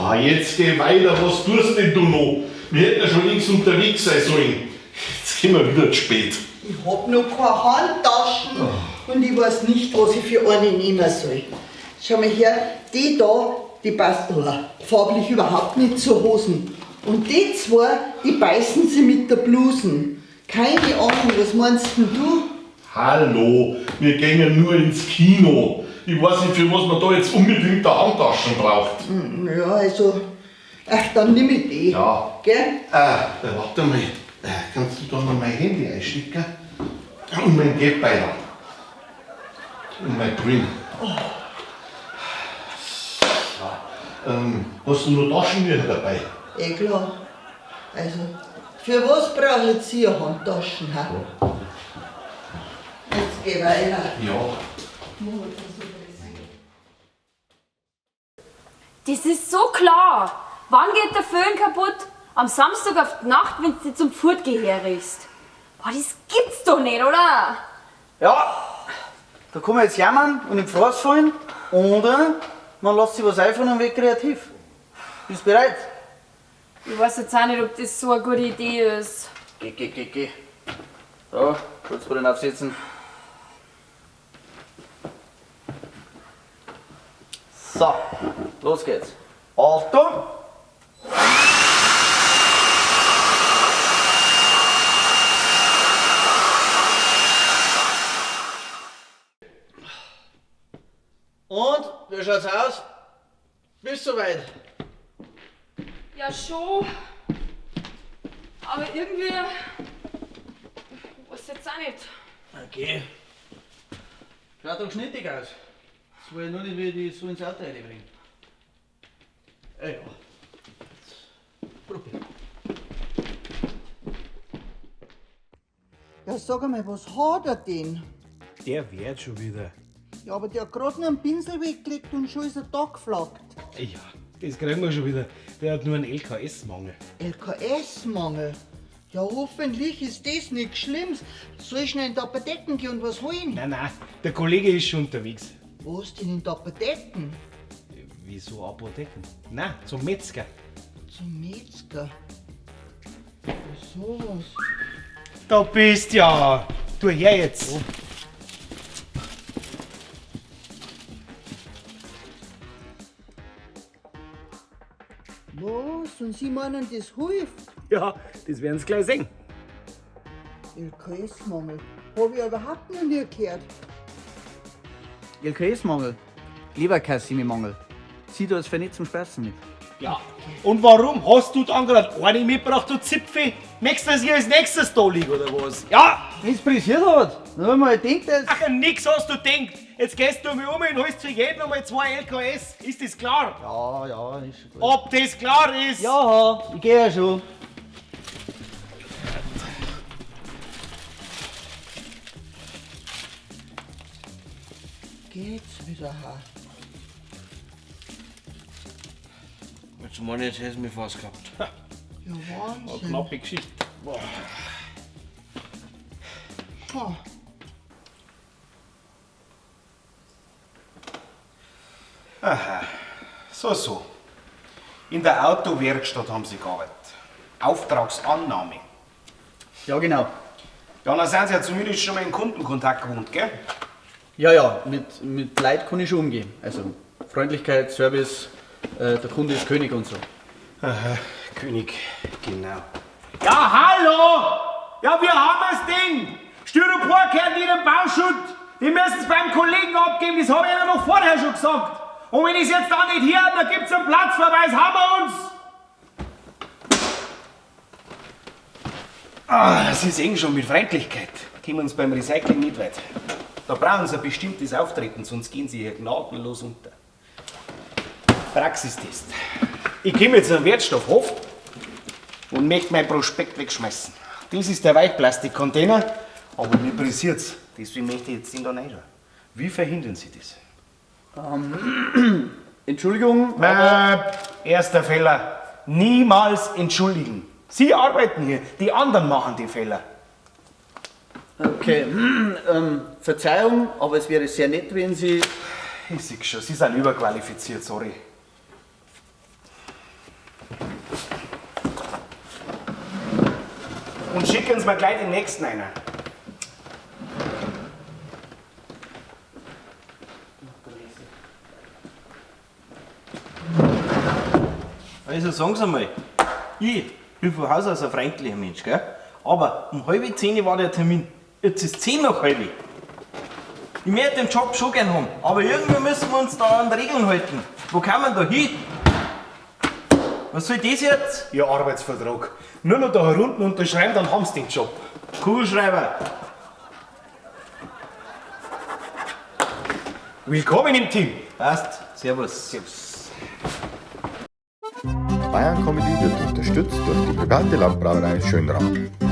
Ah, jetzt geh weiter, was tust denn du noch? Wir hätten ja schon längst unterwegs sein sollen. Jetzt kommen wir wieder zu spät. Ich hab noch keine Handtaschen und ich weiß nicht, was ich für eine nehmen soll. Schau mal her, die da, die passt oh, farblich überhaupt nicht zur Hosen. Und die zwei, die beißen sie mit der Blusen. Keine Ahnung, was meinst denn du? Hallo, wir gehen nur ins Kino. Ich weiß nicht, für was man da jetzt unbedingt eine Handtaschen braucht. Ja, also, ach, dann nimm ich die. Ja. Gell? Warte mal. Kannst du da noch mein Handy einstecken? Und mein Geldbeutel. Und mein Brillen. So. Hast du noch Taschentücher dabei? Eh klar. Also, für was brauche ich jetzt hier Handtaschen? Ha? Jetzt geh weiter. Ja. Das ist so klar. Wann geht der Föhn kaputt? Am Samstag auf die Nacht, wenn du zum Furt herrichst. Boah, das gibt's doch nicht, oder? Ja, da kann man jetzt jammern und im Fraß fallen oder man lässt sich was einfallen und wird kreativ. Bist du bereit? Ich weiß jetzt auch nicht, ob das so eine gute Idee ist. Geh, geh, geh, geh. So, Schutzbrille aufsetzen. So, los geht's. Achtung! Und, wie schaut's aus? Bist soweit? Ja, schon. Aber irgendwie. Weiß jetzt auch nicht. Okay. Schaut doch schnittig aus. Das will ich nur nicht, wie ich die so ins Auto reinbringen. Ja, ja. Jetzt probier. Ja, sag einmal, was hat er denn? Der wird schon wieder. Ja, aber der hat gerade noch einen Pinsel weggelegt und schon ist er da geflaggt. Ja, das kriegen wir schon wieder. Der hat nur einen LKS-Mangel. LKS-Mangel? Ja, hoffentlich ist das nichts Schlimmes. Soll ich schnell in die Apotheken gehen und was holen? Nein, nein, der Kollege ist schon unterwegs. Wo ist denn in die Apotheken? Wieso Apotheken? Nein, zum Metzger. Zum Metzger. Wieso was? Da bist ja. Du her jetzt. Was? Und Sie meinen, das hilft? Ja, das werden Sie gleich sehen. LKS-Mangel. Hab ich ja überhaupt noch nie gehört. LKS-Mangel. Leberkassimi-Mangel. Sieh da ist für nicht zum Spaßen mit. Ja. Und warum hast du dann gerade eine mitgebracht, du Zipfel? Möchtest du, dass ich als nächstes da lieg oder was? Ja! Wenn's pressiert hat, dann hab ich mal gedacht, dass. Ach, nix hast du gedacht. Jetzt gehst du mir um und holst für jeden einmal zwei LKS. Ist das klar? Ja, ja, ist schon gut. Ob das klar ist? Ja, ich geh ja schon. Geht's wieder her? Jetzt meine ich, jetzt hätte ich mich fast gehabt. Ja, Wahnsinn. Knappe Geschichte. Ha. Aha, so, so. In der Autowerkstatt haben sie gearbeitet. Auftragsannahme. Ja, genau. Ja, dann sind sie ja zumindest schon mal in Kundenkontakt gewohnt, gell? Ja, ja, mit Leid kann ich schon umgehen. Also Freundlichkeit, Service, der Kunde ist König und so. Aha, König, genau. Ja, hallo! Ja, wir haben das Ding! Styropor gehört nicht im Bauschutt! Die müssen es beim Kollegen abgeben, das habe ich Ihnen noch vorher schon gesagt! Und wenn ich es jetzt da nicht höre, dann gibt's einen Platzverweis, haben wir uns! Ah, Sie sehen schon, mit Freundlichkeit kommen uns beim Recycling nicht weit. Da brauchen Sie ein bestimmtes Auftreten, sonst gehen Sie hier gnadenlos unter. Praxistest. Ich komme jetzt an den Wertstoffhof und möchte mein Prospekt wegschmeißen. Das ist der Weichplastikcontainer, aber mir pressiert's. Deswegen möchte ich jetzt den da rein. Wie verhindern Sie das? Entschuldigung, Erster Fehler. Niemals entschuldigen. Sie arbeiten hier, die anderen machen die Fehler. Okay, Verzeihung, aber es wäre sehr nett, wenn Sie... Ich sehe schon, Sie sind überqualifiziert, sorry. Schicken Sie mir gleich den nächsten einer. Also sagen Sie mal, ich bin von Haus aus ein freundlicher Mensch, gell? Aber um 9:30 war der Termin. Jetzt ist 9:40. Ich möchte den Job schon gern haben, aber irgendwie müssen wir uns da an Regeln halten. Wo kann man da hin? Was soll das jetzt? Ihr Arbeitsvertrag. Nur noch da herunten unterschreiben, dann haben Sie den Job. Kugelschreiber. Willkommen im Team. Passt. Servus. Servus. Bayern Comedy wird unterstützt durch die private Landbrauerei Schönrath.